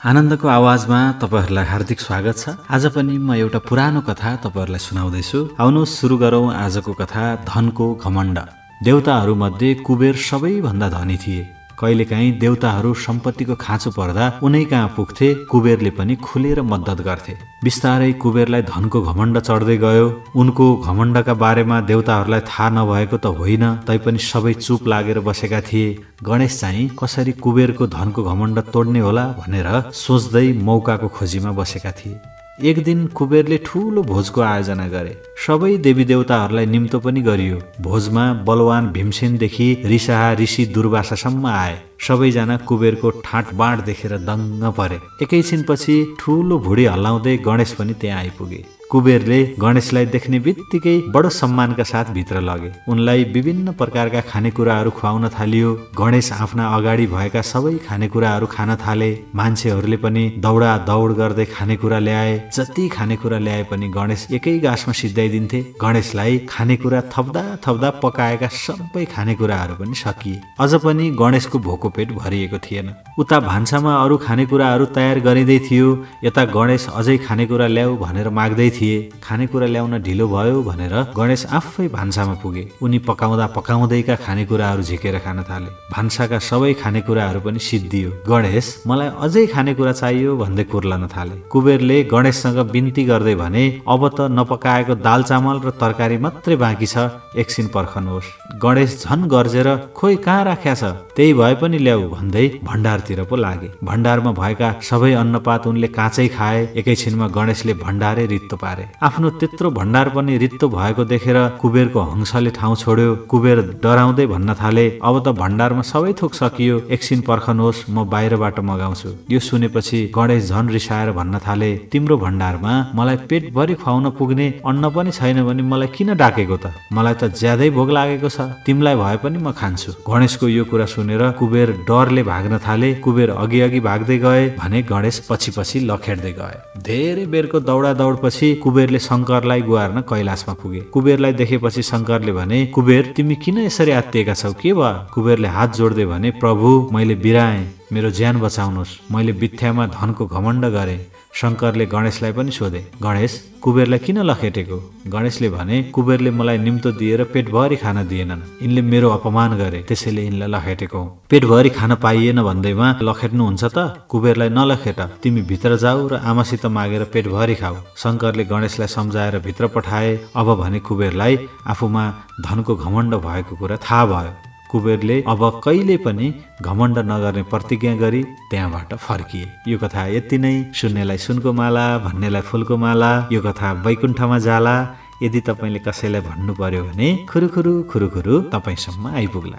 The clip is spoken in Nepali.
आनन्दको आवाजमा तपाईहरुलाई हार्दिक स्वागत छ। आज पनि म एउटा पुरानो कथा तपाईहरुलाई सुनाउँदैछु। आउनुहोस् सुरु गरौँ आजको कथा धनको घमण्ड। देवताहरू मध्ये कुबेर सबैभन्दा धनी थिए। कहिलेकाहीँ देवताहरू सम्पत्तिको खाँचो पर्दा उनै कहाँ पुग्थे, कुबेरले पनि खुलेर मद्दत गर्थे। बिस्तारै कुबेरलाई धनको घमण्ड चढ्दै गयो। उनको घमण्डका बारेमा देवताहरूलाई थाहा नभएको त होइन, तैपनि सबै चुप लागेर बसेका थिए। गणेश चाहिँ कसरी कुबेरको धनको घमण्ड तोड्ने होला भनेर सोच्दै मौकाको खोजीमा बसेका थिए। एक दिन कुबेरले ठूलो भोजको आयोजना गरे। सबै देवी देवताहरूलाई निम्तो पनि गरियो। भोजमा बलवान भीमसेनदेखि रिसाहा ऋषि दुर्वासासम्म आए। सबैजना कुबेरको ठाँटबाँड देखेर दङ्ग परे। एकैछिनपछि ठूलो भुडी हल्लाउँदै गणेश पनि त्यहाँ आइपुगे। कुबेरले गणेशलाई देख्ने बित्तिकै बडो सम्मानका साथ भित्र लगे। उनलाई विभिन्न प्रकारका खानेकुराहरू खुवाउन थालियो। गणेश आफ्ना अगाडि भएका सबै खानेकुराहरू खान थाले। मान्छेहरूले पनि दौडा दौड गर्दै खानेकुरा ल्याए। जति खानेकुरा ल्याए पनि गणेश एकै गाँसमा सिद्धाइदिन्थे। गणेशलाई खानेकुरा थप्दा थप्दा पकाएका सबै खानेकुराहरू पनि सकिए। अझ पनि गणेशको भोको पेट भरिएको थिएन। उता भान्सामा अरू खानेकुराहरू तयार गरिँदै थियो। यता गणेश अझै खानेकुरा ल्याऊ भनेर माग्दै थिए। खानेकुरा ल्याउन ढिलो भयो भनेर गणेश आफै भान्सामा पुगे। उनी पकाउँदा पकाउँदैका खानेकुराहरू झिकेर खान थाले। भान्साका सबै खानेकुराहरू पनि सिद्धियो। गणेश, मलाई अझै खानेकुरा चाहियो भन्दै कुर्लन थाले। कुबेरले गणेशसँग बिन्ती गर्दै भने, अब त नपकाएको दाल चामल र तरकारी मात्रै बाँकी छ, एकछिन पर्खनुहोस्। गणेश झन गर्जेर, खोइ कहाँ राख्या छ, त्यही भए पनि ल्याऊ भन्दै भण्डारतिर पो लागे। भण्डारमा भएका सबै अन्नपात उनले काँचै खाए। एकैछिनमा गणेशले भण्डारै रित्तो पारे। आफ्नो त्यत्रो भण्डार पनि रित्तो भएको देखेर कुबेरको हंसले ठाउँ छोड्यो। कुबेर डराउँदै भन्न थाले, अब त भण्डारमा सबै थोक सकियो, एकछिन पर्खनुहोस्, म बाहिरबाट मगाउँछु। यो सुनेपछि गणेश झन रिसाएर भन्न थाले, तिम्रो भण्डारमा मलाई पेटभरि खुवाउन पुग्ने अन्न पनि छैन भने मलाई किन डाकेको त? मलाई त ज्यादै भोक लागेको छ, तिमीलाई भए पनि म खान्छु। गणेशको यो कुरा सुनेर कुबेर डरले भाग्न थाले। कुबेर अघि अघि भाग्दै गए भने गणेश पछि पछि लखेड्दै गए। धेरै बेरको दौडा दौडपछि कुबेरले शंकरलाई गुहार्न कैलाशमा पुगे। कुबेरलाई देखेपछि शंकरले भने, कुबेर, तिमी किन यसरी आत्तिएका छौ, के भयो? कुबेरले हात जोड्दै भने, प्रभु, मैले बिराएँ, मेरो ज्यान बचाउनुहोस्, मैले बित्थ्यामा धनको घमण्ड गरेँ। शंकरले गणेशलाई पनि सोधे, गणेश, कुबेरलाई किन लखेटेको? गणेशले भने, कुबेरले मलाई निम्तो दिएर पेटभरि खान दिएनन्, यिनले मेरो अपमान गरे, त्यसैले यिनलाई लखेटेको। पेटभरि खान पाइएन भन्दैमा लखेट्नुहुन्छ त? कुबेरलाई नलखेट, तिमी भित्र जाऊ र आमासित मागेर पेटभरि खाऊ। शंकरले गणेशलाई सम्झाएर भित्र पठाए। अब भने कुबेरलाई आफूमा धनको घमण्ड भएको कुरा थाहा भयो। कुबेरले अब कहिले पनि घमण्ड नगर्ने प्रतिज्ञा गरी त्यहाँबाट फर्किए। यो कथा यति नै। सुन्नेलाई सुनको माला, भन्नेलाई फुलको माला। यो कथा वैकुण्ठमा जाला। यदि तपाईले कसैलाई भन्नु पर्यो भने खुरुखुरु खुरुखुरु तपाईसम्म आइपुग्ला।